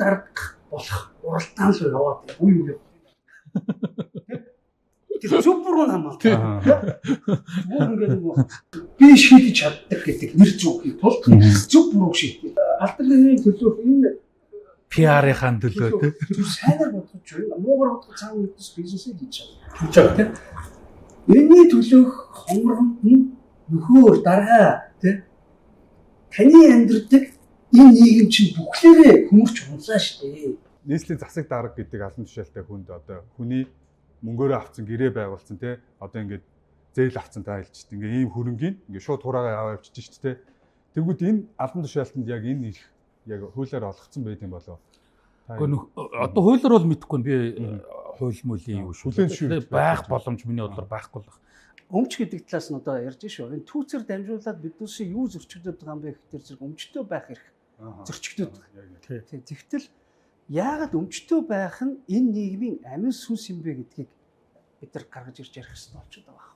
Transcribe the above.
дарга болох уралдаан л яваад байна. Үе үе. Тэр зөв буруу нь хамаагүй. Зүгээр ингээд нөгөө би шийдэж чаддаг гэдэг нэр зүүхийн тулд зөв бурууг шийддэг. Алдрын төлөөх энэ PR-ийн төлөө тий. Зүр сайнаар бодож байна. Муугар бодох цаана нэгдс бизнесээ хийж чадна. Хийж байгаа тий. Энэний төлөөх хонгоргонд нь нөхөр даргаа тий. Таны амьдрдаг энэ нийгэм чинь бүхлээрээ хүмүүрч унсаа шүү дээ. Нийслэлийн засаг дарга гэдэг албан тушаалтай хүнд одоо хүний мөнгөөрөө авсан гэрээ байгуулсан тий одоо ингээд зээл авсан та хэлж чинь ингээд ийм хөрөнгийн ингээд шууд хураагаа аваа явчихж шүү дээ. Тэгвэл энэ албан тушаалтанд яг энэ ирэх яг хуулиар олгоцсон байт юм болов. Гэхдээ одоо хуулиар бол мэдэхгүй би хууль мөлийн юу шүү. Хүлээн зөвшөөрөх байх боломж миний бодлоор байхгүй л байна. Өмч гэдэг талаас нь одоо ярьж шүү. Энэ түүцээр дамжуулаад биднээсээ юу зөрчигдөд байгаа юм бэ гэхээр зэрэг өмчтөө байх эрх зөрчигдөд байгаа. Тийм. Тэгтэл яагаад өмчтөө байх нь энэ нийгмийн амин сүнс юм бэ гэдгийг бид нар гаргаж ирж ярих хэрэгтэй болчиход байгаа.